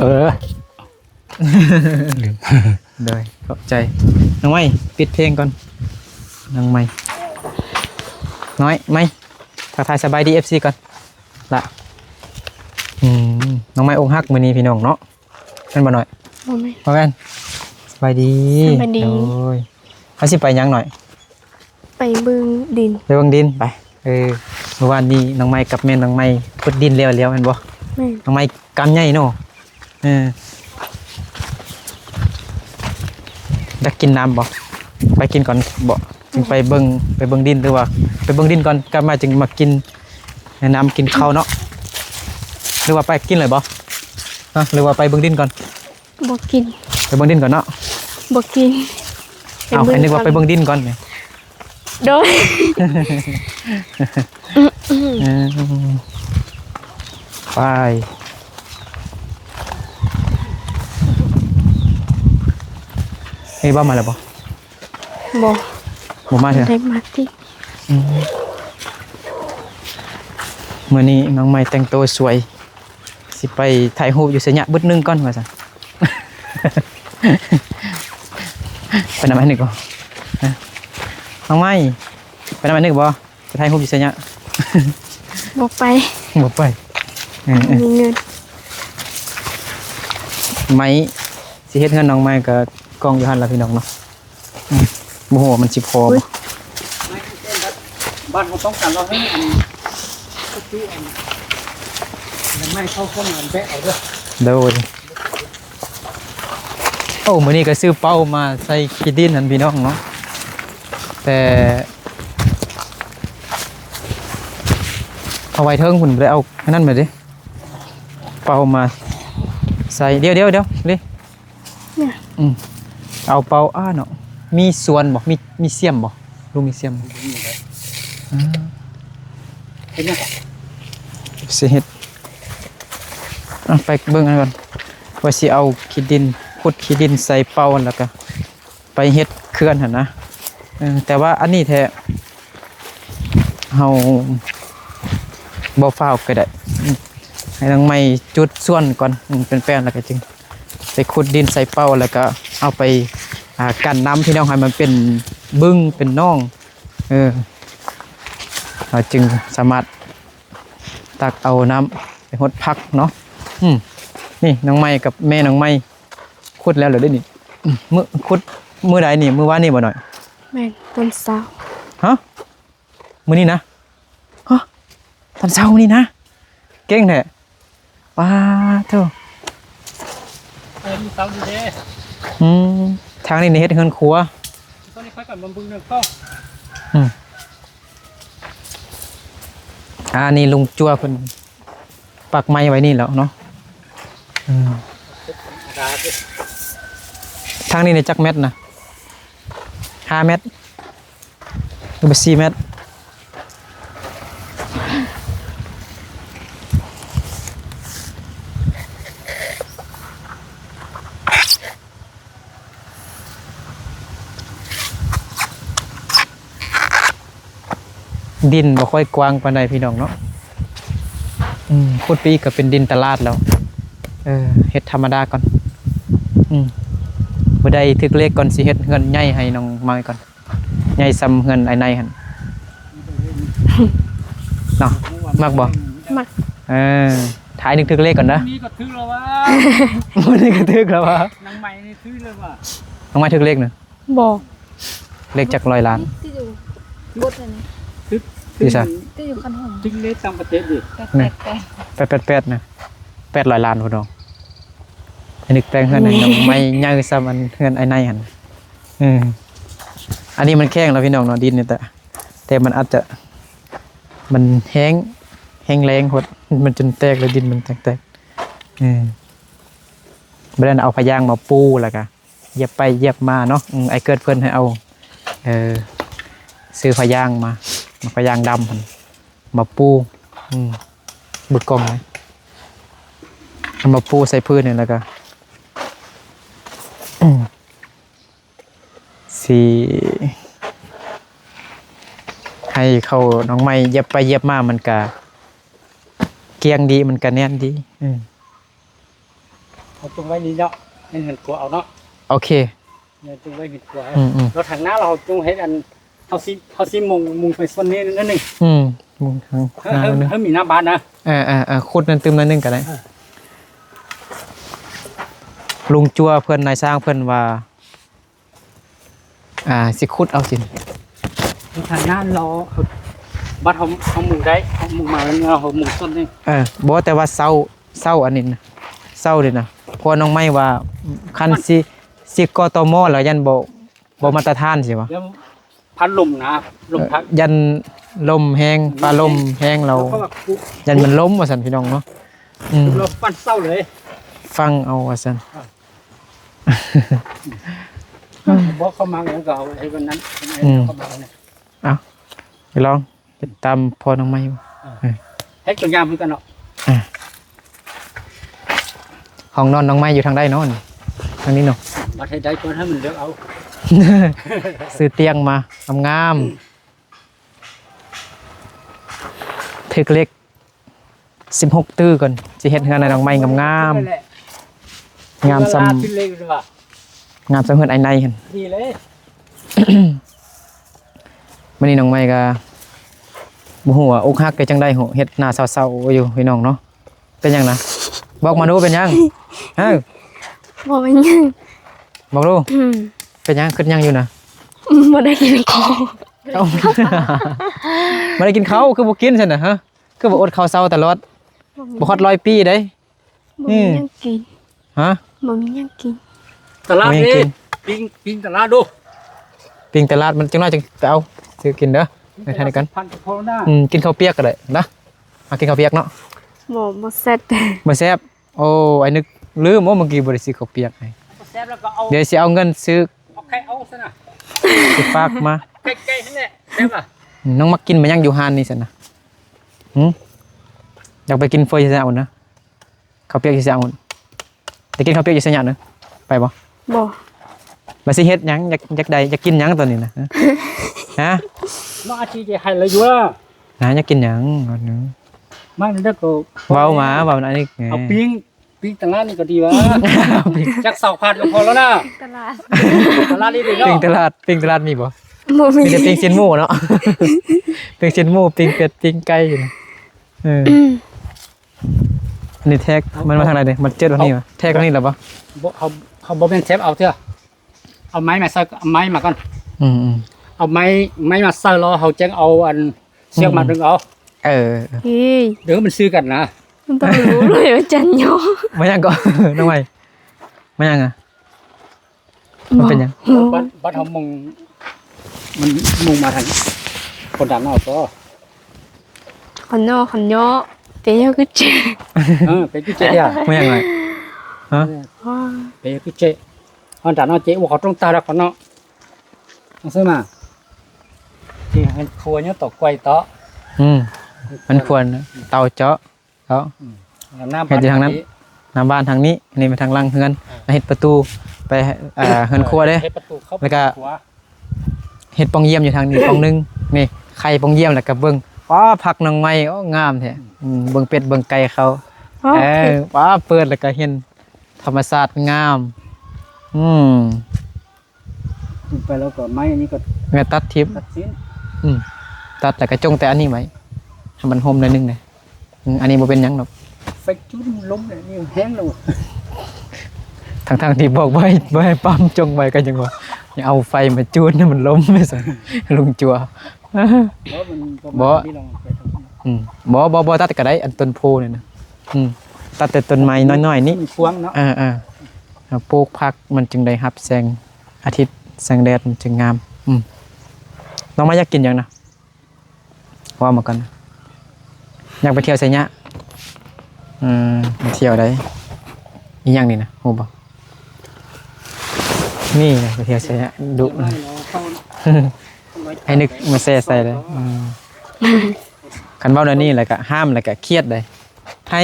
ເອີ ໂດຍ ຂອບໃຈ. ນ້ອງໄມ້ ປິດເພງກ່ອນ. ນ້ອງໄມ້ ນ້ອຍໄມ້ ທັກທາຍສະບາຍດີເອັຟຊີກ່ອນລະ. ອືມ ນ້ອງໄມ້ອົກຫັກມື້ນີ້ພີ່ນ້ອງເນາະ. ແມ່ນບໍ່ນ້ອຍ? ບໍ່ແມ່ນ ບໍ່ແມ່ນ. ສະບາຍດີ. ສະບາຍດີ. ໂອ້ຍ ເຮົາຊິໄປຫຍັງນ້ອຍ? ໄປເບິ່ງດິນ. ໄປເບິ່ງດິນ ໄປ. ເອີ ມື້ວານນີ້ນ້ອງໄມ້ກັບແມ່ນ້ອງໄມ້ຂຸດດິນແລ້ວ ແລ້ວແມ່ນບໍ່? ແມ່ນ. ນ້ອງໄມ້ກ້າມໃຫຍ່ເນາະ. ເອີ ຢາກກິນນ້ຳບໍ່? ໄປກິນກ່ອນບໍ່? ຈຶ່ງໄປເບິ່ງ ໄປເບິ່ງດິນ ຫຼືວ່າໄປເບິ່ງດິນກ່ອນ ກັບມາຈຶ່ງມາກິນ ແນະນຳກິນເຂົ້າເນາະ. ຫຼືວ່າໄປກິນເລີຍບໍ່? ຮະ ຫຼືວ່າໄປເບິ່ງດິນກ່ອນ? ບໍ່ກິນ. ໄປເບິ່ງດິນກ່ອນເນາະ. ບໍ່ກິນ. ເອົ້າ ໄປເບິ່ງ ອັນນີ້ວ່າໄປເບິ່ງດິນກ່ອນນີ້. ໂດຍ. ເອີ ໄປ. ເອີ ເວົ້າມາແລ້ວບໍ່? ບໍ່ ບໍ່ມາເທື່ອ. ໄດ້ມາຕິ. ອືມ ມື້ນີ້ນ້ອງໃໝ່ແຕ່ງໂຕສວຍ ຊິໄປຖ່າຍຮູບຢູ່ໄຊຍະບຶດໜຶ່ງກ່ອນວ່າຊັ້ນ. ໄປນຳອ້າຍນຶກບໍ່? ຮະ ນ້ອງໃໝ່ ໄປນຳອ້າຍນຶກບໍ່? ໄປຖ່າຍຮູບຢູ່ໄຊຍະ. ບໍ່ໄປ. ບໍ່ໄປ. ເອີ ບໍ່ມີເງິນ. ໄມ້ ຊິເຮັດເຮືອນນ້ອງໃໝ່ກໍກອງຢູ່ຫັ້ນລະພີ່ນ້ອງເນາະ. ອືມ ບໍ່ຮູ້ວ່າມັນຊິພໍບໍ່. ບ້ານເຮົາຕ້ອງການເຮົາໃຫ້ອັນ ໄມ້ເຂົ້າຄົນແບກເອົາເດີ. ໂດຍ. ໂອ້ ມື້ນີ້ກໍຊື້ເປົ້າມາໃສ່ຂີ້ດິນຫັ້ນພີ່ນ້ອງເນາະ ແຕ່ເອົາໄວ້ເທິງພຸ້ນ ບໍ່ໄດ້ເອົາອັນນັ້ນມາເດ້ ເປົ້າມາໃສ່. ດຽວໆໆ ເລີຍ ອືມ ເອົາເປົ້າ ອ້າເນາະ. ມີສວນບໍ່? ມີ ມີສ່ຽມບໍ່? ລຸງມີສ່ຽມບໍ່? ອືມ ເຮັດຫຍັງ? ຊິເຮັດ ອ່ະ ໄປເບິ່ງອັນນັ້ນກ່ອນ ວ່າຊິເອົາຂີ້ດິນ ຂຸດຂີ້ດິນໃສ່ເປົ້າ ແລ້ວກະໄປເຮັດເຂື່ອນຫັ້ນນະ. ເອີ ແຕ່ວ່າອັນນີ້ແທ້ ເຮົາບໍ່ຟ້າວກໍໄດ້ ອືມ ໃຫ້ນາງໃໝ່ຈຸດສ່ວນກ່ອນ ອືມ ເປັນແປ້ນ ແລ້ວກໍຈຶ່ງໄປຂຸດດິນໃສ່ເປົ້າ ແລ້ວກໍເອົາໄປ ອ່າ ກັ້ນນ້ຳ ພີ່ນ້ອງ ໃຫ້ມັນເປັນບຶງເປັນໜອງ ເອີ ເຮົາຈຶ່ງສາມາດ ຕັກເອົານ້ຳໄປຫົດຜັກເນາະ. ອືມ ນີ້ນ້ອງໃໝ່ກັບແມ່ນ້ອງໃໝ່ຂຸດແລ້ວເລີຍເດ້ນີ້. ອືມ ມື້ ຂຸດມື້ໃດນີ້? ມື້ວານນີ້ບໍ່ນ້ອຍ? ແມ່ນ ຕອນເຊົ້າ. ຮະ? ມື້ນີ້ນະ? ຮະ? ຕອນເຊົ້າມື້ນີ້ນະ? ເກັ່ງແທ້. ປາໂທ້. ເອີ ມື້ເຊົ້ານີ້ເດ້. ອືມ ທາງນີ້ນີ້ເຮັດເຮືອນຄົວ. ຕອນນີ້ຂ້ອຍກໍມາເບິ່ງເຮືອນເກົ່າ. ອືມ ອ່າ ນີ້ລຸງຈົວເພິ່ນປັກໄມ້ໄວ້ນີ້ແລ້ວເນາະ. ອືມ ທາງນີ້ນີ້ຈັກແມັດນະ? ຫ້າແມັດ ຫຼືວ່າສີ່ແມັດ? ດິນບໍ່ຄ່ອຍກວ້າງປານໃດພີ່ນ້ອງເນາະ. ອືມ ຂຸດໄປອີກກໍເປັນດິນຕະຫຼາດແລ້ວ. ເອີ ເຮັດທຳມະດາກ່ອນ. ອືມ ມື້ໃດຖືກເລກກ່ອນຊິເຮັດເຮືອນໃຫຍ່ໃຫ້ນ້ອງມາຍກ່ອນ. ໃຫຍ່ສ່ຳເຮືອນອ້າຍໄນຫັ້ນເນາະ. ມັກບໍ່? ມັກ. ເອີ ຖ້າອ້າຍນຶກຖືກເລກກ່ອນເດີ. ມື້ນີ້ກໍຖືກແລ້ວຫວາ? ມື້ນີ້ກໍຖືກແລ້ວຫວາ? ນາງໃໝ່ນີ້ຖືກແລ້ວຫວາ? ນ້ອງໃໝ່ຖືກເລກນະ? ບໍ່. ເລກຈັກຮ້ອຍລ້ານ? ຕິດຢູ່ບົດອັນນີ້. ຕິດ ຕິດໃສ? ຕິດຢູ່ຄັນຫຸງ. ຕິດເລກຕ່າງປະເທດເດ. ແປດແປດແປດ ແປດແປດແປດນະ. ແປດຮ້ອຍລ້ານພຸ້ນເນາະ. ອ້າຍນຶກແປງເຮືອນໃຫ້ນ້ອງໃໝ່ໃຫຍ່ສ່ຳອັນເຮືອນອ້າຍໄນຫັ້ນ. ເອີ ອັນນີ້ມັນແຂງແລ້ວພີ່ນ້ອງເນາະ ດິນນີ້ ແຕ່ ແຕ່ມັນອາດຈະ ມັນແຮງ ແຮງແຮງໂພດ ມັນຈົນແຕກແລ້ວ ດິນມັນແຕກໆ. ເອີ ບາດນັ້ນເອົາພະຍາງມາປູ ແລ້ວກະຢຽບໄປຢຽບມາເນາະ. ອືມ ອ້າຍເກີດເພິ່ນໃຫ້ເອົາ ເອີ ຊື້ພະຍາງມາ ໝາກພະຍາງດຳຫັ້ນ ມາປູ ອືມ ບຶກກ່ອງນະ ເອົາມາປູໃສ່ພື້ນນີ້ ແລ້ວກະ ອືມ ຊິໃຫ້ເຂົ້ານ້ອງໃໝ່ຢຽບໄປຢຽບມາ ມັນກະກ້ຽງດີ ມັນກະແໜ້ນດີ. ອືມ ເຮົາຈົ່ງໄວ້ນີ້ເນາະ ໃຫ້ເຫັນຂົວເອົາເນາະ. ໂອເຄ ເຮົາຈົ່ງໄວ້ເຫັນຂົວເອົາ. ອືມໆ ແລ້ວທາງໜ້າເຮົາຈົ່ງເຮັດອັນ ເຮົາຊິ ເຮົາຊິມຸງ ມຸງໄປສ່ວນນີ້ໜ້ອຍໜຶ່ງ. ອືມ ມຸງທາງ ເອີ ໜ້າໜຶ່ງ ເອີ ໃຫ້ມັນມີໜ້າບ້ານນະ. ເອີໆໆ ຂຸດນັ້ນຕື່ມໜ້ອຍໜຶ່ງກໍໄດ້. ເອີ ລຸງຈົວເພິ່ນ ນາຍຊ່າງເພິ່ນວ່າ ອ່າ ຊິຂຸດເອົາຊິ ທາງນັ້ນເນາະ. ບັດເຮົາ ເຮົາມຸງໄດ້ ເຮົາມຸງມາແລ້ວເຮົາມຸງຕົ້ນນີ້. ເອີ ບໍ່ ແຕ່ວ່າເສົາ ເສົາອັນນີ້ນະ ເສົານີ້ນະ ເພາະວ່ານ້ອງໄມ້ວ່າ ຄັນຊິ ຊິ ກຕມ ແລ້ວຢ້ານບໍ່ ບໍ່ມາດຕະຖານຊິວ່າ ແລ້ວພັດລົມນະ ລົມພັດ ຢ້ານລົມແຮງ ຟ້າລົມແຮງແລ້ວ ຢ້ານມັນລົ້ມວ່າຊັ້ນ ພີ່ນ້ອງເນາະ. ອືມ ລອງປັ້ນເສົາເລີຍ ຟັງເອົາວ່າຊັ້ນ. ບໍ່ເຂົ້າມາຫຍັງກໍເອົາໃຫ້ມັນນັ້ນ. ອືມ ເຂົ້າມາເລີຍ. ເອົາ ໄປລອງຕິດຕາມພໍ່ນ້ອງໃໝ່. ເອີ ເຮັດກໍງາມຄືກັນເນາະ. ອ່າ ຫ້ອງນອນນ້ອງໃໝ່ຢູ່ທາງໃດເນາະ? ທາງນີ້ເນາະ. ບັດໃຫ້ໄດ້ກ່ອນ ໃຫ້ມັນເລືອກເອົາ. ຊື້ຕຽງມາງາມໆ ຖືກເລກ ສິບຫົກຕື້ກ່ອນ ຊິເຮັດເຮືອນໃຫ້ນ້ອງໃໝ່ງາມໆ ງາມສ່ຳ ງາມສ່ຳເຮືອນອ້າຍໃນຫັ້ນ. ດີເລີຍ. ມື້ນີ້ນ້ອງໃໝ່ກໍບໍ່ຮູ້ວ່າອົກຫັກໄປຈັ່ງໃດ ເຮັດໜ້າເສົ້າໆຢູ່ພີ່ນ້ອງເນາະ. ເປັນຫຍັງນະ? ບອກມາດູ ເປັນຫຍັງ? ເອີ ບໍ່ເປັນຫຍັງ ບອກດູ. ອືມ ເປັນຫຍັງ? ຄຶດຫຍັງຢູ່ນະ? ບໍ່ໄດ້ກິນເຂົ້າ. ເອົ້າ ບໍ່ໄດ້ກິນເຂົ້າ ຄືບໍ່ກິນຊັ້ນນະ? ຮະ ຄືວ່າອົດເຂົ້າເຊົາຕະຫຼອດ? ບໍ່ມີ ບໍ່ຮອດຮ້ອຍປີເດ້. ບໍ່ມີຫຍັງກິນ. ຮະ ບໍ່ມີຫຍັງກິນ. ຕະຫຼາດ ບໍ່ມີຫຍັງກິນ. ນີ້ ປີ້ງ ປີ້ງຕະຫຼາດດູ. ປີ້ງຕະຫຼາດ ມັນຈັກໜ້ອຍຈັ່ງໄປເອົາ ຊື້ກິນເດີ. ໄປທານນີ້ກ່ອນ. ພັນກໍພໍແລ້ວນະ. ອືມ ກິນເຂົ້າປຽກກໍໄດ້ນະ. ມາກິນເຂົ້າປຽກເນາະ. ບໍ່ ບໍ່ແຊບ. ບໍ່ແຊບ. ໂອ້ ອ້າຍນຶກລືມ ໂອ້ ມື້ກີ້ບໍ່ໄດ້ຊື້ເຂົ້າປຽກໃຫ້. ບໍ່ແຊບແລ້ວກໍເອົາ ດຽວຊິເອົາເງິນຊື້ ເອົາໄຂ່ເອົາຊັ້ນນະ. ຊິຝາກມາ ໄກ່ໆຫັ້ນແຫຼະ. ແຊບລະ. ນ້ອງມັກກິນມາຫຍັງຢູ່ຮ້ານນີ້ຊັ້ນນະ? ຫື ຢາກໄປກິນເຝີຢູ່ໄຊຍະພຸ້ນນະ. ເຂົ້າປຽກຢູ່ໄຊຍະພຸ້ນ. ໄປກິນເຂົ້າປຽກຢູ່ໄຊຍະນະ ໄປບໍ່? ບໍ່. ວ່າຊິເຮັດຫຍັງ? ຢາກ ຢາກໄດ້ ຢາກກິນຫຍັງຕອນນີ້ນະ? ຮະ ນ້ອງອາຊີຈະໃຫ້ລະຢູ່ລະ. ນາ ຢາກກິນຫຍັງ? ມັກເດີກໍເວົ້າມາ ເວົ້ານຳອີກ. ເອົາປີ້ງ ປີ້ງຕະຫຼາດນີ້ກໍດີວ່າ. ຈັກຊາວພັນກໍພໍແລ້ວນະ. ຕະຫຼາດ ຕະຫຼາດນີ້ເນາະ. ປີ້ງຕະຫຼາດ ປີ້ງຕະຫຼາດມີບໍ່? ບໍ່ມີ ມີແຕ່ປີ້ງຊີ້ນໝູເນາະ. ປີ້ງຊີ້ນໝູ ປີ້ງເປັດ ປີ້ງໄກ່ຢູ່ນີ້. ເອີ ອັນນີ້ແທກ ມັນມາທາງໃດນີ້? ມັນເຈັດວັນນີ້ຫວາ? ແທກວັນນີ້ແລ້ວບໍ່? ບໍ່ ເຮົາ ເຮົາບໍ່ແມ່ນແທກເອົາເທື່ອ. ເອົາໄມ້ມາໃສ່ ເອົາໄມ້ມາກ່ອນ. ອືມໆ ເອົາໄມ້ ໄມ້ມາໃສ່ ແລ້ວເຮົາຈຶ່ງເອົາອັນ ເຊືອກມາດຶງເອົາ. ເອີ ເອີ ເດີ ມັນຊື່ກັນນະ. ມັນຕ້ອງຮູ້ເລີຍວ່າຈັນຍອ. ມາຫຍັງກໍ ນ້ອງໃໝ່? ມາຫຍັງອະ? ມັນເປັນຫຍັງ? ບັດ ບັດເຮົາມຸງ ມັນມຸງມາທາງຄົນດຳເນາະ. ຄົນເນາະ ຄົນເນາະ ເປຍຄືເຈ. ເອີ ເປຍຄືເຈ. ມາຫຍັງ? ຮະ ເປຍຄືເຈ. ເຮົາດຳເນາະ ເຈ ໂອ້ ເຂົາຕ້ອງຕາຍແລ້ວເຂົາເນາະ. ເອົາຊື້ມາ ທີ່ໃຫ້ຄົວເນາະ ເຕົາກ້ວຍເຕາະ. ອືມ ມັນຄວນເຕົາເຈາະເນາະ. ອືມ ເຮັດຢູ່ທາງນັ້ນ ໜ້າບ້ານທາງນີ້ ອັນນີ້ມາທາງຫຼັງເຮືອນ. ອ່າ ເຮັດປະຕູໄປ ເອີ ເຮືອນຄົວເດ້ ເຮັດປະຕູເຂົ້າ ແລ້ວກະ ເຮັດປ່ອງຢ້ຽມຢູ່ທາງນີ້ປ່ອງໜຶ່ງ. ນີ້ ໄຂ່ປ່ອງຢ້ຽມ ແລ້ວກະເບິ່ງ ວ້າ ຜັກໜອງໄມ້ ໂອ້ ງາມແທ້. ອືມ ເບິ່ງເປັດເບິ່ງໄກ່ເຂົາ. ເອີ ວ້າ ເປີດແລ້ວກະເຫັນທຳມະຊາດງາມ. ອືມ ຂຶ້ນໄປແລ້ວກໍໄມ້ອັນນີ້ກໍ ແມ່ນຕັດຖິ້ມ ຕັດສິ້ນ. ອືມ ຕັດແລ້ວກໍຈົ່ງແຕ່ອັນນີ້ໄວ້ ໃຫ້ມັນຮົ່ມໜ້ອຍໜຶ່ງເດ້. ອືມ ອັນນີ້ບໍ່ເປັນຫຍັງດອກ. ໄຟຈູດລົມແລ້ວ ນີ້ແຮງແລ້ວ. ທັງໆທີ່ບອກບໍ່ໃຫ້ ບໍ່ໃຫ້ປ້ຳ ຈົ່ງໄວ້ກໍຍັງວ່າ ຍັງເອົາໄຟມາຈູດໃຫ້ມັນລົມ ວ່າຊັ້ນ ລຸງຈົວ. ບໍ່ ມັນບໍ່ ບໍ່ ມານີ້ລອງໄປທາງນີ້. ອືມ ບໍ່ ບໍ່ ບໍ່ຕັດກໍໄດ້ ອັນຕົ້ນໂພນີ້ນະ. ອືມ ຕັດແຕ່ຕົ້ນໄມ້ນ້ອຍໆນີ້ ມັນຂວາງເນາະ. ເອີໆ ເຮົາປູກຜັກ ມັນຈຶ່ງໄດ້ຮັບແສງອາທິດ ແສງແດດ ມັນຈຶ່ງງາມ. ອືມ ນ້ອງມາຢາກກິນຫຍັງນະ? ເວົ້າມາກ່ອນ. ຢາກໄປທ່ຽວໄຊຍະ. ເອີ ໄປທ່ຽວໃດ? ອີຫຍັງນີ້ນະ ຮູ້ບໍ່? ນີ້ນະ ໄປທ່ຽວໄຊຍະ ດຸ. ໃຫ້ນຶກມາແຊ່ໃສ່ເລີຍ. ອືມ ຄັນເວົ້າແນວນີ້ແລ້ວກະຫ້າມ ແລ້ວກະຄຽດເດ້. ໃຫ້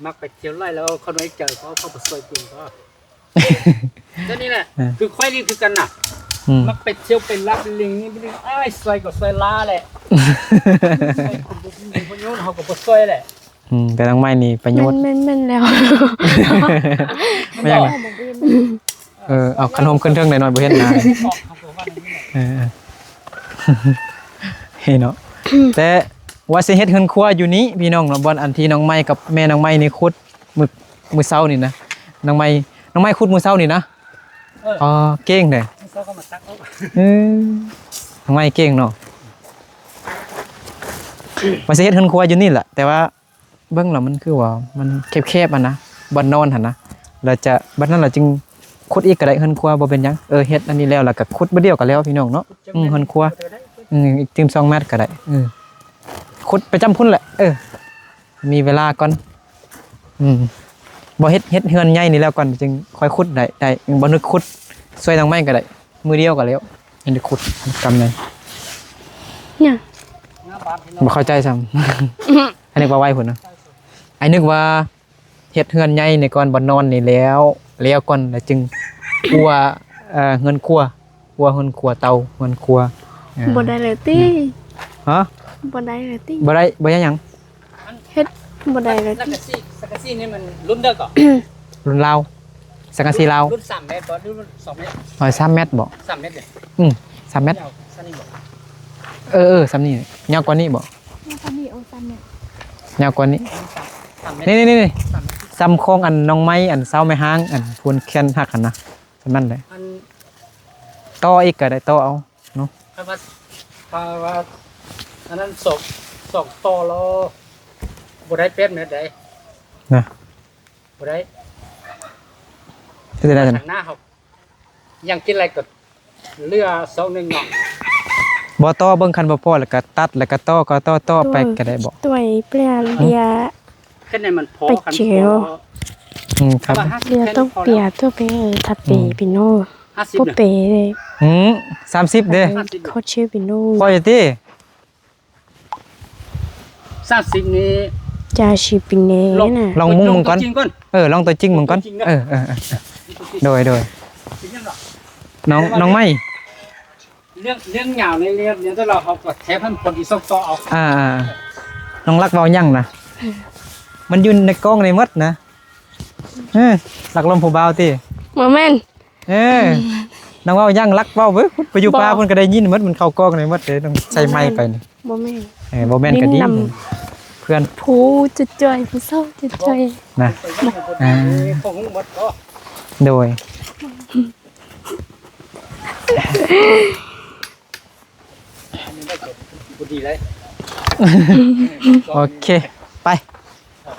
ມັກໄປທ່ຽວຫຼາຍແລ້ວເຂົານ້ອຍໃຈ ເຂົາ ເຂົາບໍ່ຊ່ວຍເປັນກໍ ແນວນີ້ແຫຼະ. ເອີ ຄືຂ້ອຍນີ້ຄືກັນນະ. ອືມ ມັກໄປທ່ຽວໄປລັກລິງນີ້ ອ້າຍຊ່ວຍກໍຊ່ວຍລ້າແຫຼະ. ຊ່ວຍຄົນບໍ່ມີປະໂຫຍດ ເຮົາກໍບໍ່ຊ່ວຍແຫຼະ. ອືມ ແຕ່ນ້ອງໄມ້ນີ້ປະໂຫຍດ ແມ່ນ ແມ່ນ ແມ່ນແລ້ວ ແມ່ນຫຍັງນະ? ເອີ ເອົາ ຄັນໂຮມຂຶ້ນເທິງໜ້ອຍໆ ບໍ່ເຫັນໜ້າ ເອີ ເອີ ເອີເນາະ ແຕ່ວ່າຊິເຮັດເຮືອນຄົວຢູ່ນີ້ພີ່ນ້ອງເນາະ ບ່ອນອັນທີ່ນ້ອງໄມ້ກັບແມ່ນ້ອງໄມ້ນີ້ຂຸດມື້ ມື້ເຊົ້ານີ້ນະ ນ້ອງໄມ້ ນ້ອງໄມ້ຂຸດມື້ເຊົ້ານີ້ນະ. ເອີ ອໍ ເກັ່ງເດ້ ເອີ ນ້ອງໄມ້ເກັ່ງເນາະ ວ່າຊິເຮັດເຮືອນຄົວຢູ່ນີ້ແຫຼະ ແຕ່ວ່າ ເບິ່ງແລ້ວມັນຄືວ່າມັນແຄບໆຫັ້ນນະ ບ່ອນນອນຫັ້ນນະ ແລ້ວຈະ ບັດນັ້ນລະຈຶ່ງຂຸດອີກກໍໄດ້ ເຮືອນຄົວບໍ່ເປັນຫຍັງ ເອີ ເຮັດອັນນີ້ແລ້ວ ແລ້ວກໍຂຸດບາດດຽວກໍແລ້ວພີ່ນ້ອງເນາະ ອືມ ເຮືອນຄົວ ອືມ ອີກຕື່ມສອງແມັດກໍໄດ້ ອືມ ຂຸດໄປຈຳພຸ້ນແຫຼະ ເອີ ມີເວລາກ່ອນ ອືມ ບໍ່ເຮັດ ເຮັດເຮືອນໃຫຍ່ນີ້ແລ້ວກ່ອນ ຈຶ່ງຄ່ອຍຂຸດໄດ້ ໄດ້ ບໍ່ນຶກຂຸດຊ່ວຍນາງໄມ້ກໍໄດ້ ມື້ດຽວກໍແລ້ວ ຍັງໄດ້ຂຸດກຳໃດ ຫຍັງ ບໍ່ເຂົ້າໃຈຊ້ຳ ອັນນີ້ວ່າໄວພຸ້ນນະ ອ້າຍນຶກວ່າເຮັດເຮືອນໃຫຍ່ນີ້ກ່ອນ ບ່ອນນອນນີ້ແລ້ວ ແລ້ວກ່ອນ ແລ້ວຈຶ່ງຄົວ ເອີ ເຮືອນຄົວ ຄົວເຮືອນຄົວເຕົາ ເຮືອນຄົວ ເອີ ບໍ່ໄດ້ເລີຍຕິ ຫະ ບໍ່ໄດ້ເລີຍຕິ ບໍ່ໄດ້ ບໍ່ໄດ້ຫຍັງ ເຮັດບໍ່ໄດ້ເລີຍຕິ ສັງກະສີ ສັງກະສີນີ້ມັນລຸ້ນໃດເກາະ? ລຸ້ນລາວ ສັງກະສີລາວ ລຸ້ນສາມແມັດບໍ່ ຫຼືສອງແມັດ? ເອີ ສາມແມັດບໍ່? ສາມແມັດເດ ອືມ ສາມແມັດ ຍາວສ່ຳນີ້ບໍ່? ເອີ ເອີ ສ່ຳນີ້ ຍາວກວ່ານີ້ບໍ່? ຍາວກວ່ານີ້ ໂອ້ ສາມແມັດ ຍາວກວ່ານີ້ ສາມແມັດ ນີ້ໆໆ ສ່ຳຂອງອັນນ້ອງໄມ້ ອັນເສົາໄມ້ຮ້າງ ອັນພູນແຄນຫັກຫັ້ນນະ ສ່ຳນັ້ນແຫຼະ ອັນ ຕໍ່ອີກກໍໄດ້ ຕໍ່ເອົາເນາະ ຄັນວ່າ ຖ້າວ່າອັນນັ້ນສອງ ສອງຕໍ່ແລ້ວບໍ່ໄດ້ແປດແມັດໃດ ນະ ບໍ່ໄດ້ ເຮັດຈັ່ງໃດຊັ້ນ? ທາງໜ້າເຮົາ ຍັງກິນໄຫຼກໍເຫຼືອສອງໜຶ່ງເນາະ ບໍ່ຕໍ່ເບິ່ງ ຄັນບໍ່ພໍແລ້ວກໍຕັດ ແລ້ວກໍຕໍ່ ກໍຕໍ່ ຕໍ່ໄປກໍໄດ້ບໍ່? ເຮັດໃຫ້ມັນພໍ ຄັນບໍ່ ອືມ ຄັບ ເຫຼືອຕ້ອງເປຍ ເທື່ອໄປເອີ ຖ້າເປ ອືມ ພີ່ນ້ອງ ຫ້າສິບ ບໍ່ເປເດ້ ອືມ ສາມສິບເດ້ ເຂົາເຊື່ພີ່ນ້ອງ ພໍຢູ່ຕິ? ສາມສິບນີ້ ຈາຊິເປັນແນວໃດນະ ລອງມຸງເບິ່ງກ່ອນ ເອີ ລອງຕົວຈິງເບິ່ງກ່ອນ ເອີ ເອີ ເອີ ໂດຍ ໂດຍ ນ້ອງ ນ້ອງໄມ້ ເລື່ອງ ເລື່ອງຍາວໃນເລື່ອງນີ້ ແຕ່ລະເຮົາກໍແທບໃຫ້ມັນພໍດີສອງຕໍ່ເອົາ ອ່າ ນ້ອງລັກເວົ້າຫຍັງນະ ມັນຢູ່ໃນກ້ອງນີ້ໝົດນະ ເອີ ລັກລົມຜູ້ບ່າວຕິ? ບໍ່ແມ່ນ ເອີ ນາງເວົ້າຫຍັງລັກເວົ້າເວີຍ ໄປຢູ່ປ່າເພິ່ນກໍໄດ້ຍິນໝົດ ມັນເຂົ້າກ້ອງໄດ້ໝົດເດ້ ຕ້ອງໃສ່ໄມໄປນີ້ ບໍ່ແມ່ນ ເອີ ບໍ່ແມ່ນກໍດີ ເພື່ອນ ຜູ້ຈ່ອຍໆ ຜູ້ເສົ້າຈ່ອຍໆ ນະ ອ່າ ໂດຍ ໂອເຄ ໄປ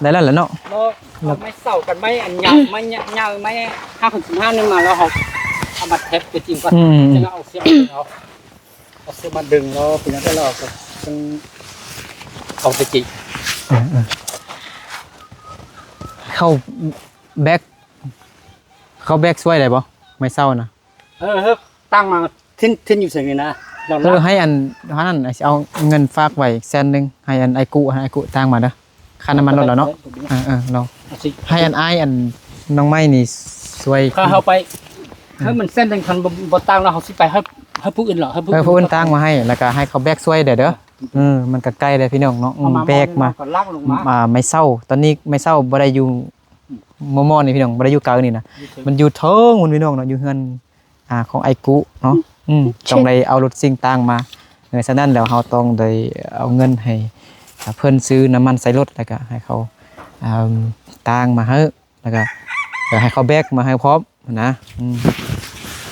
ໄດ້ແລ້ວລະເນາະ ເນາະ ເອົາໄມ້ເສົາກັນ ໄມ້ອັນຍາວ ໄມ້ຍາວ ໄມ້ຫ້າຄູນຫ້ານີ້ມາ ແລ້ວເຮົາເອົາມາແທບຕົວຈິງກ່ອນ ອືມ ຈັ່ງເອົາສຽບເອົາ ເອົາສຽບມາດຶງ ແລ້ວເປັນຈັ່ງໃດ ແລ້ວເຮົາກໍຈຶ່ງເອົາຕົວຈິງ ເອີ ເອີ ເຂົາແບກ ເຂົາແບກຊ່ວຍໄດ້ບໍ່ ໄມ້ເສົານະ? ເອີ ເອີ ຕັ້ງມາ ເທັນ ເທັນຢູ່ໃສນີ້ນະ ເອີ ໃຫ້ອັນ ອັນນັ້ນ ຊິເອົາເງິນຝາກໄວ້ແສນໜຶ່ງ ໃຫ້ອັນອ້າຍກຸ ໃຫ້ອ້າຍກຸຕັ້ງມາເດີ ຄ່ານ້ຳມັນລົດແລ້ວເນາະ ເອີ ເອີ ເນາະ ໃຫ້ອັນອ້າຍ ອັນນ້ອງໄມ້ນີ້ຊ່ວຍ ຖ້າເຮົາໄປ ເອີ ໃຫ້ມັນແສນໜຶ່ງ ຄັນບໍ່ ບໍ່ຕັ້ງແລ້ວ ເຮົາຊິໄປໃຫ້ ໃຫ້ຜູ້ອື່ນເນາະ ໃຫ້ຜູ້ ເອີ ຜູ້ອື່ນຕັ້ງມາໃຫ້ ແລ້ວກໍໃຫ້ເຂົາແບກຊ່ວຍໄດ້ເດີ ເອີ ມັນກໍໄກເດ້ພີ່ນ້ອງເນາະ ເອົາມາ ແບກມາ ມາ ໄມ້ເສົາ ຕອນນີ້ໄມ້ເສົາບໍ່ໄດ້ຢູ່ ມໍ່ໆ ນີ້ພີ່ນ້ອງ ບໍ່ໄດ້ຢູ່ກາງນີ້ນະ ມັນຢູ່ເທິງພຸ້ນພີ່ນ້ອງເນາະ ຢູ່ເຮືອນ ອ່າ ຂອງອ້າຍກຸເນາະ ອືມ ຕ້ອງໄດ້ເອົາລົດຊິງຕາງມາ ເອີ ສະນັ້ນແລ້ວເຮົາຕ້ອງໄດ້ເອົາເງິນໃຫ້ ອ່າ ເພິ່ນຊື້ນ້ຳມັນໃສ່ລົດ ແລ້ວກະໃຫ້ເຂົາ ອ່າ ຕາງມາໃຫ້ ແລ້ວກະຢາກໃຫ້ເຂົາແບກມາໃຫ້ພ້ອມຫັ້ນນະ ອືມ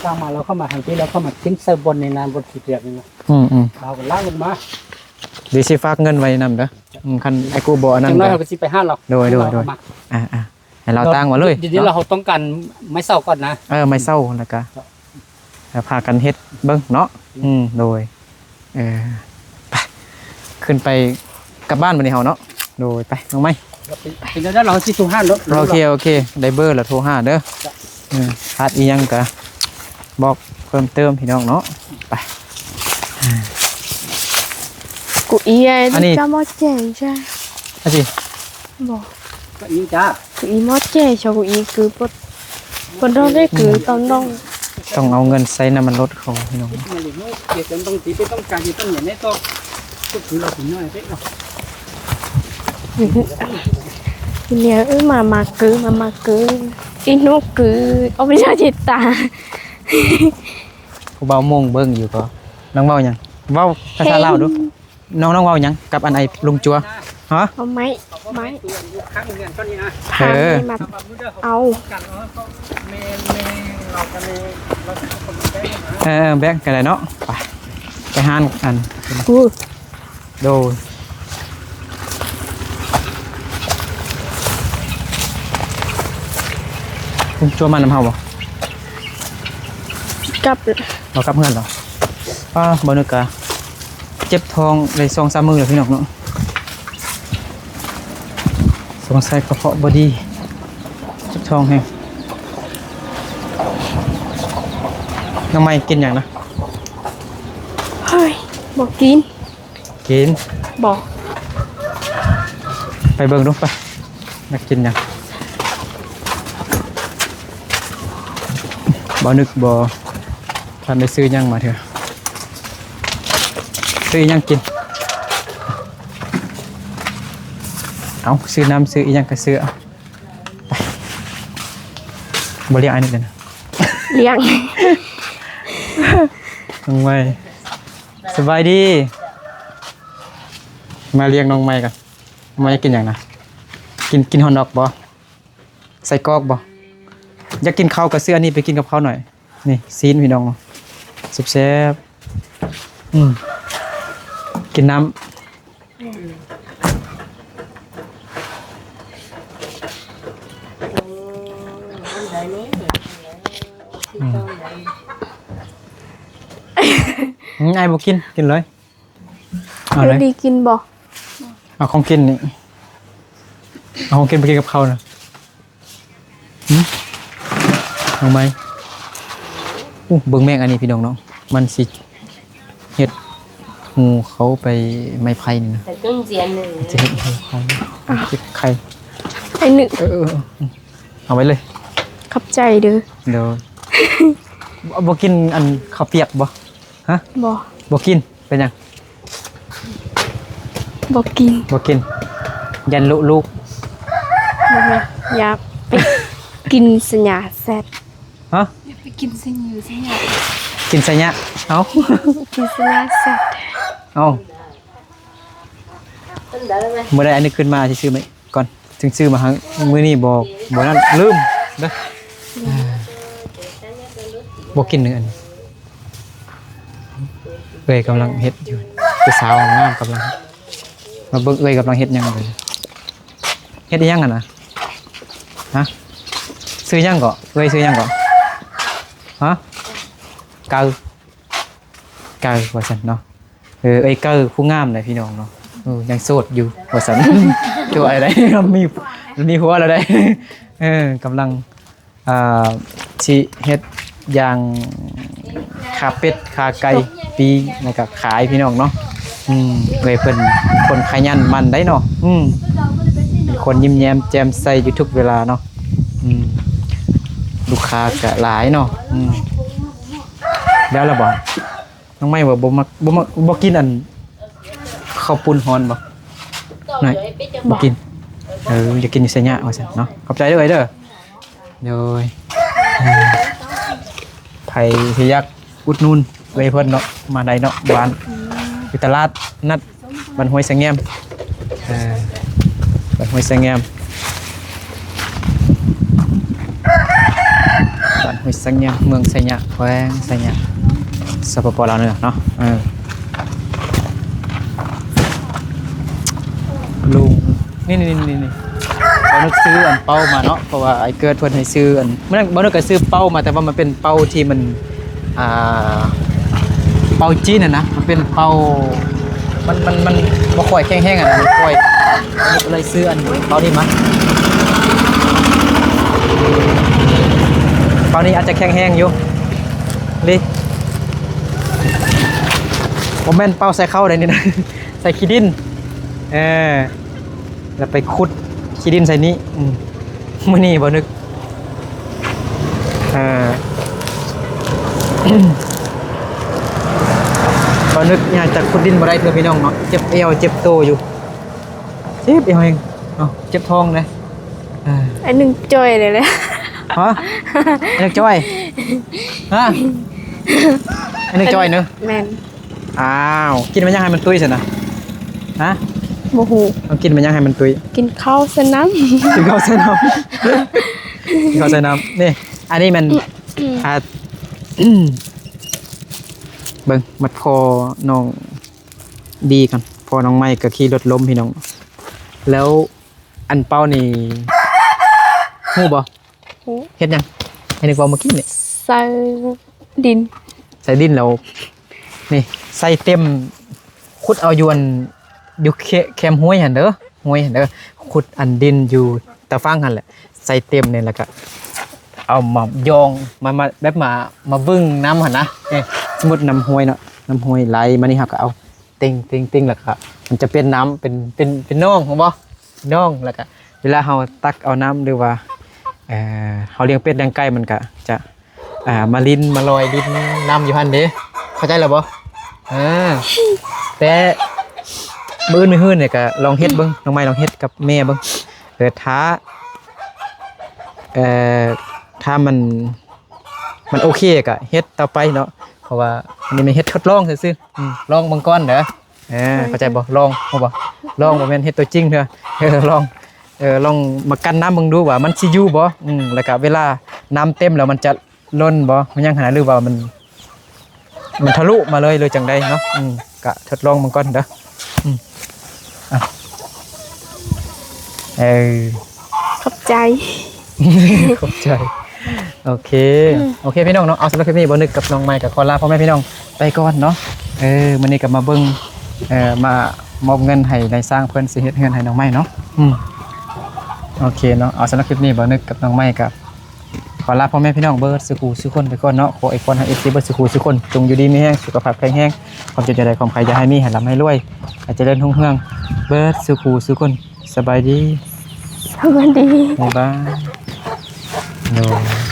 ຕາງມາແລ້ວເຂົ້າມາທາງພີ້ ແລ້ວເຂົ້າມາຖິ້ມໃສ່ບ່ອນນີ້ນະ ບ່ອນຂີ້ເປຍກນີ້ນະ ອືມໆ ເຮົາກໍລາກລົງມາ ດຽວຊິຝາກເງິນໄວ້ນຳເດີ ອືມ ຄັນອ້າຍກຸບໍ່ອັນນັ້ນ ຈັກໜ້ອຍເຮົາກໍຊິໄປຫາລາວ ໂດຍໆ ອ່າໆ ໃຫ້ລາວຕາງມາເລີຍ ດຽວນີ້ເຮົາຕ້ອງການໄມ້ເສົາກ່ອນນະ ເອີ ໄມ້ເສົາ ແລ້ວກະ ແລ້ວພາກັນເຮັດເບິ່ງເນາະ ອືມ ໂດຍ ເອີ ໄປ ຂຶ້ນໄປກັບບ້ານບັດນີ້ເຮົາເນາະ ໂດຍ ໄປ ນ້ອງໄມ້ ເປັນແນວໃດ ເຮົາຊິໂທຫາເນາະ ໂອເຄ ໂອເຄ ໄດ້ເບີແລ້ວໂທຫາເດີ ເອີ ຂາດອີ່ຫຍັງກະບອກເພີ່ມເຕີມພີ່ນ້ອງເນາະ ໄປ Của ý ấy, đi cho mót chè cho. Cái gì? Bò. Cái ý chả. Của ý mót chè cho của ý cứ bột, bột rau đấy cứ tao nong. ຕ້ອງເອົາເງິນໃສ່ນ້ຳມັນລົດເຂົາພີ່ນ້ອງ ເຮັດມາເລີຍເນາະ ເກັບເງິນຕ້ອງຕີໄປຕ້ອງການຢູ່ຕ້ອງຫຍັງແນ່ຕໍ່ ກໍຄືເຮົາເປັນນ້ອຍເດ້ເນາະ ເນຍ ເອີ ມາ ມາເກີ ມາ ມາເກີ ອີໂນກື ອອກໄປຈາກເຈດຕາ ຜູ້ບ່າວມົງເບິ່ງຢູ່ກໍ ນ້ອງເວົ້າຫຍັງ? ເວົ້າພາສາລາວດູ. ນ້ອງ ນ້ອງເວົ້າຫຍັງກັບອັນໄອ້ລຸງຈົວ? ຮະ? ເອົາໄມ້ ໄມ້ ເອີ ມາເອົາ ເອີ ແບ່ງກັນໄດ້ເນາະ. ໄປ ໄປຮ້ານອັນ ໂດຍ ລຸງຈົວມານຳເຮົາບໍ່? ກັບ ເອົາກັບເຮືອນເນາະ. ປ້າ ບໍ່ນຶກກະ ເຈັບທ້ອງໄດ້ສອງສາມມື້ແລ້ວພີ່ນ້ອງເນາະ. ສົງໄສກະເພາະບໍ່ດີ ເຈັບທ້ອງແຮງ. ນ້ອງໃໝ່ກິນຫຍັງນະ? ເຮີ້ຍ ບໍ່ກິນ. ກິນ ບໍ່ ໄປເບິ່ງດູໄປ ຢາກກິນຫຍັງ? ບໍ່ນຶກບໍ່ ທ່ານໄດ້ຊື້ຫຍັງມາເທື່ອ? ຊື້ອີຫຍັງກິນ? ເອົາ ຊື້ນ້ຳ ຊື້ອີຫຍັງກະຊື້ ເອົາ ໄປ. ບໍ່ລ້ຽງອ້າຍນິດເດີນະ ລ້ຽງ ນ້ອງໃໝ່ ສະບາຍດີ. ມາລ້ຽງນ້ອງໃໝ່ກ່ອນ. ມາຢາກກິນຫຍັງນະ? ກິນ ກິນຮອດດອກບໍ່? ໄສ້ກອກບໍ່? ຢາກກິນເຂົ້າກະຊື້ອັນນີ້ໄປກິນກັບເຂົ້າໜ້ອຍ. ນີ້ຊີ້ນພີ່ນ້ອງ ແຊບໆ. ອືມ ກິນນ້ຳ. ອືມ ອືມ ອ້າຍບໍ່ກິນ ກິນເລີຍ. ເອົາເລີຍ ດີກິນບໍ່? ເອົາຂອງກິນນີ້ ເອົາຂອງກິນໄປກິນກັບເຂົ້ານະ. ຫຶ ນ້ອງໃໝ່ ອູ້ ເບິ່ງແມງອັນນີ້ພີ່ນ້ອງເນາະ ມັນຊິເຮັດຮູເຂົ້າໄປໄມ້ໄຜ່ນີ້ນະ ຈະເຮັດຮູເຂົ້າ ເກັບໄຂ່ ໄອ້ໜຶ ເອີ ເອີ ເອີ ເອົາໄວ້ເລີຍ ຂອບໃຈເດີ. ໂດຍ ບໍ່ ບໍ່ກິນອັນເຂົ້າປຽກບໍ່? ຮະ? ບໍ່ ບໍ່ກິນ ເປັນຫຍັງ? ບໍ່ກິນ ບໍ່ກິນ ຢ້ານລຸລູກ ບໍ່ແມ່ນ ຢາກໄປກິນສັນຍາແຊດ. ຮະ? ຢາກໄປກິນສັນຍາ ສັນຍາ ກິນໄຊຍະ ເອົ້າ ກິນສັນຍາແຊດ ເອົ້າ ມື້ໃດອັນນີ້ຂຶ້ນມາຊິຊື້ໃໝ່ ກ່ອນ ຈຶ່ງຊື້ມາໃຫ້ ມື້ນີ້ບໍ່ ບໍ່ນັ້ນລືມເດີ. ບໍ່ກິນເດີອັນນີ້ ເອື້ອຍກຳລັງເຮັດຢູ່ ຜູ້ສາວງາມກຳລັງ ມາເບິ່ງເອື້ອຍກຳລັງເຮັດຫຍັງເດີ. ເຮັດອີ່ຫຍັງຫັ້ນນະ? ຮະ? ຊື່ຫຍັງເກາະ? ເອື້ອຍຊື່ຫຍັງເກາະ? ຮະ? ເກີ ເກີວ່າຊັ້ນເນາະ. ເອີ ເອື້ອຍເກີຜູ້ງາມໃດ໋ພີ່ນ້ອງເນາະ. ເອີ ຍັງໂສດຢູ່ວ່າຊັ້ນ. ຕົວໄອ້ໃດ໋ ມີ ມີຜົວແລ້ວໃດ໋. ເອີ ກຳລັງ ອ່າ ຊິເຮັດຢ່າງຂາເປັດ ຂາໄກ່ ປີ້ງ ແລ້ວກະຂາຍພີ່ນ້ອງເນາະ. ອືມ ເອື້ອຍເພິ່ນຄົນຂະຫຍັນໝັ່ນໃດ໋ເນາະ. ອືມ ເປັນຄົນຍິ້ມແຍ້ມແຈ່ມໃສຢູ່ທຸກເວລາເນາະ. ອືມ ລູກຄ້າກະຫຼາຍເນາະ. ອືມ ແລ້ວລະບໍ່? ນ້ອງໃໝ່ວ່າບໍ່ມັກ ບໍ່ມັກ ບໍ່ກິນອັນເຂົ້າປຸ້ນຮ້ອນບໍ່? ໜ້ອຍ ບໍ່ກິນ. ເອີ ຢາກກິນຢູ່ໄຊຍະວ່າຊັ້ນເນາະ. ຂອບໃຈເດີ້ເອື້ອຍເດີ້. ໂດຍ ໃຜທີ່ຢາກອຸດໜູນເອື້ອຍເພິ່ນເນາະ ມາໄດ້ເນາະ ບ້ານ ອືມ ຢູ່ຕະຫຼາດນັດ ບ້ານຫ້ວຍສະແງມ. ເອີ ບ້ານຫ້ວຍສະແງມ ບ້ານຫ້ວຍສະແງມ ເມືອງໄຊຍະ ແຂວງໄຊຍະ ສປປ ລາວເໜືອເນາະ. ເອີ ລຸງ ນີ້ໆໆໆ ບ່າວນຶກຊື້ອັນເປົ້າມາເນາະ ເພາະວ່າອ້າຍເກີດເພິ່ນໃຫ້ຊື້ອັນ ມື້ນັ້ນບ່າວນຶກກະຊື້ເປົ້າມາ ແຕ່ວ່າມັນເປັນເປົ້າທີ່ມັນ ອ່າ ເປົ້າຈີນຫັ້ນນະ ມັນເປັນເປົ້າ ມັນ ມັນ ມັນບໍ່ຄ່ອຍແຂງແຮງຫັ້ນນະ ມັນຄ່ອຍ ກໍເລີຍຊື້ອັນເປົ້ານີ້ມາ. ເປົ້ານີ້ອາດຈະແຂງແຮງຢູ່ ນີ້ ບໍ່ແມ່ນເປົ້າໃສ່ເຂົ້າໃດນີ້ນະ ໃສ່ຂີ້ດິນ ເອີ ແລ້ວໄປຂຸດຂີ້ດິນໃສ່ນີ້. ອືມ ມື້ນີ້ບ່າວນຶກ ເອີ ບ່າວນຶກຍາກຈະຂຸດດິນບໍ່ໄດ້ເທື່ອພີ່ນ້ອງເນາະ ເຈັບແອວເຈັບໂຕຢູ່. ເຈັບອີ່ຫຍັງເນາະ ເຈັບທ້ອງເດ້. ເອີ ອັນໜຶ່ງຈ່ອຍເລີຍແຫຼະ. ຮະ? ອັນໜຶ່ງຈ່ອຍ? ຮະ? ອັນໜຶ່ງຈ່ອຍເນາະ? ແມ່ນ. ອ້າວ ກິນມາຍັງໃຫ້ມັນຕຸ້ຍຊັ້ນນະ? ຮະ? ບໍ່ຮູ້. ເອົາ ກິນມາຍັງໃຫ້ມັນຕຸ້ຍ? ກິນເຂົ້າໃສ່ນ້ຳ. ກິນເຂົ້າໃສ່ນ້ຳ. ກິນເຂົ້າໃສ່ນ້ຳ. ນີ້ ອັນນີ້ມັນ ອ່າ ເບິ່ງ ມາພໍ້ນ້ອງດີກ່ອນ. ພໍ້ນ້ອງໃໝ່ກໍຂີ່ລົດລົ້ມພີ່ນ້ອງ. ແລ້ວ ອັນເປົ້ານີ້ ຮູ້ບໍ່? ຮູ້. ເຮັດຫຍັງ? ເຮັດໃນກອງມື້ກີ້ນີ້ ໃສ່ດິນ. ໃສ່ດິນແລ້ວ ນີ້ ໃສ່ເຕັມ ຂຸດເອົາຢູ່ອັນ ຢູ່ແຄ ແຄມຫ້ວຍຫັ້ນເດີ ຫ້ວຍຫັ້ນເດີ. ຂຸດອັນດິນຢູ່ຕາຝັ່ງຫັ້ນແຫຼະ ໃສ່ເຕັມນີ້ ແລ້ວກະເອົາມາຢອງ ມາ ມາ ແບບມາ ມາບຶ້ງນ້ຳຫັ້ນນະ. ນີ້ ສົມມຸດນ້ຳຫ້ວຍເນາະ ນ້ຳຫ້ວຍໄຫຼມານີ້ ເຮົາກະເອົາ ຕິ່ງໆໆ ແລ້ວກະມັນຈະເປັນນ້ຳ ເປັນ ເປັນ ເປັນໜອງ ຮູ້ບໍ່? ໜອງ. ແລ້ວກະເວລາເຮົາຕັກເອົານ້ຳ ຫຼືວ່າ ເອີ ເຮົາລ້ຽງເປັດລ້ຽງໄກ່ ມັນກະຈະ ອ່າ ມາຫຼິ້ນມາລອຍຫຼິ້ນນ້ຳຢູ່ຫັ້ນເດ້. ເຂົ້າໃຈແລ້ວບໍ່? ເອີ ແຕ່ມື້ອື່ນມື້ຮືນີ້ກະລອງເຮັດເບິ່ງ ນ້ອງໃໝ່ລອງເຮັດກັບແມ່ເບິ່ງ. ເອີ ຖ້າ ເອີ ຖ້າມັນ ມັນໂອເຄກະເຮັດຕໍ່ໄປເນາະ ເພາະວ່າອັນນີ້ແມ່ນເຮັດທົດລອງຊື່ໆ. ອືມ ລອງເບິ່ງກ່ອນເດີ. ເອີ ເຂົ້າໃຈບໍ່? ລອງ ຮູ້ບໍ່? ລອງ ບໍ່ແມ່ນເຮັດຕົວຈິງເທື່ອ. ເອີ ລອງ ເອີ ລອງມາກັ້ນນ້ຳເບິ່ງດູວ່າມັນຊິຢູ່ບໍ່? ອືມ ແລ້ວກະເວລານ້ຳເຕັມແລ້ວມັນຈະລົ້ນບໍ່? ມັນຍັງຫັ້ນນະ ຫຼືວ່າມັນ ມັນທະລຸມາເລີຍ ຫຼືຈັ່ງໃດເນາະ. ອືມ ກະທົດລອງເບິ່ງກ່ອນເດີ. ອືມ ອ່ະ ເອີ ຂອບໃຈ ຂອບໃຈ. ໂອເຄ ອືມ ໂອເຄພີ່ນ້ອງເນາະ. ເອົາ ສຳລັບຄລິບນີ້ ບ່າວນຶກກັບນ້ອງໃໝ່ກໍຂໍລາພໍ່ແມ່ພີ່ນ້ອງໄປກ່ອນເນາະ. ເອີ ມື້ນີ້ກໍມາເບິ່ງ ເອີ ມາມອບເງິນໃຫ້ນາຍຊ່າງເພິ່ນຊິເຮັດເຮືອນໃຫ້ນ້ອງໃໝ່ເນາະ. ອືມ ໂອເຄເນາະ. ເອົາ ສຳລັບຄລິບນີ້ ບ່າວນຶກກັບນ້ອງໃໝ່ກໍ ຂໍລາພໍ່ແມ່ພີ່ນ້ອງເບິດສູ່ຜູ້ສູ່ຄົນໄປກ່ອນເນາະ. ຂໍອວຍພອນໃຫ້ ເອັຟຊີ ເບິດສູ່ຜູ້ສູ່ຄົນ ຈົ່ງຢູ່ດີມີແຮງ ສຸຂະພາບແຂງແຮງ ຄວາມເຈັບຢ່າໄດ້ ຄວາມໄຂ້ຢ່າໃຫ້ມີ ໃຫ້ລ່ຳໃຫ້ລວຍ ໃຫ້ຈະເລີນຮຸ່ງເຮືອງເບິດສູ່ຜູ້ສູ່ຄົນ. ສະບາຍດີ ສະບາຍດີ ບາຍບາຍ. ໂດຍ.